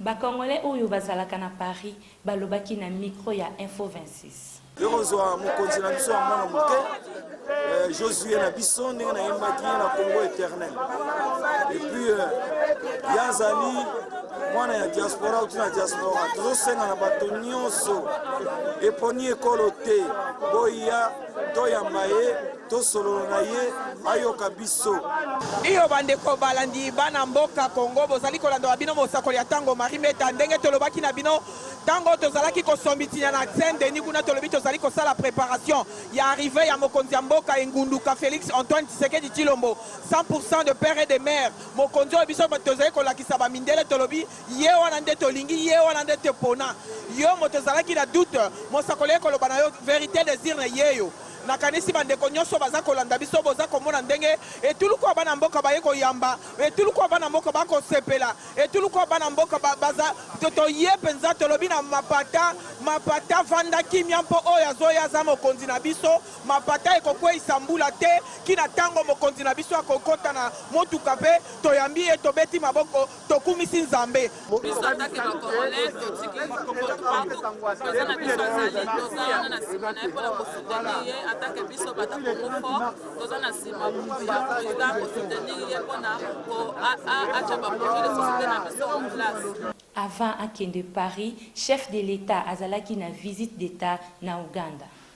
Ba Congolais oyo bazalaka na Paris balobaki na micro ya Info 26. Tokozwa mokonzi na biso ya mwana moke eh, Josue na biso ndenge nayembaki ye na Congo éternel. Et puis eh, ye azali mwana ya diaspora uti na diaspora. Tozosenga na bato nyonso eponi ekolo te, boya toyamba ye tosolola na ye ayoka biso. Iyo bandeko balandi bana mboka Congo, bozali kolanda wa bino mosakoli ya tango Marie Meta. Ndenge tolobaki na bino tango tozalaki kosombitinya na Saint Denis kuna, tolobi tozali kosala preparation ya arrivee ya mokonzi ya mboka engunduka Felix Antoine Tshisekedi Tshilombo, 100% de père et de mère. Mokonzi oyo biso tozali kolakisa ba mindele, tolobi ye wana nde tolingi, ye wana nde topona. Yo moto ozalaki na doute, mosakoli ye koloba na yo verite des urnes yeyo. Nakanisi bandeko nyonso baza kolanda biso boza komona ndenge etuluku ya bana mboka baye koyamba, etuluku ya bana mboka bakosepela, etuluku ya bana mboka baza toye mpenza, tolobi na mapata, mapata vanda kimia mpo oyo azoya aza mokonzi na biso, mapata ekokweyisa mbula te kina tango mokonzi na biso akokota na motuka mpe toyambi ye, tobeti maboko. Tokumisi Nzambe. Biso en tant que ba congolais totiki partout president na biso azali toza wana na nsima na ye mpona kosoutenir ye en tant que biso bato ya Congo fort toza na nsima ya president kosoutenir ye mpona atya ba projet de société na biso en place. Avant akende Paris, chef de l'Etat azalaki na visite d'Etat na Ouganda.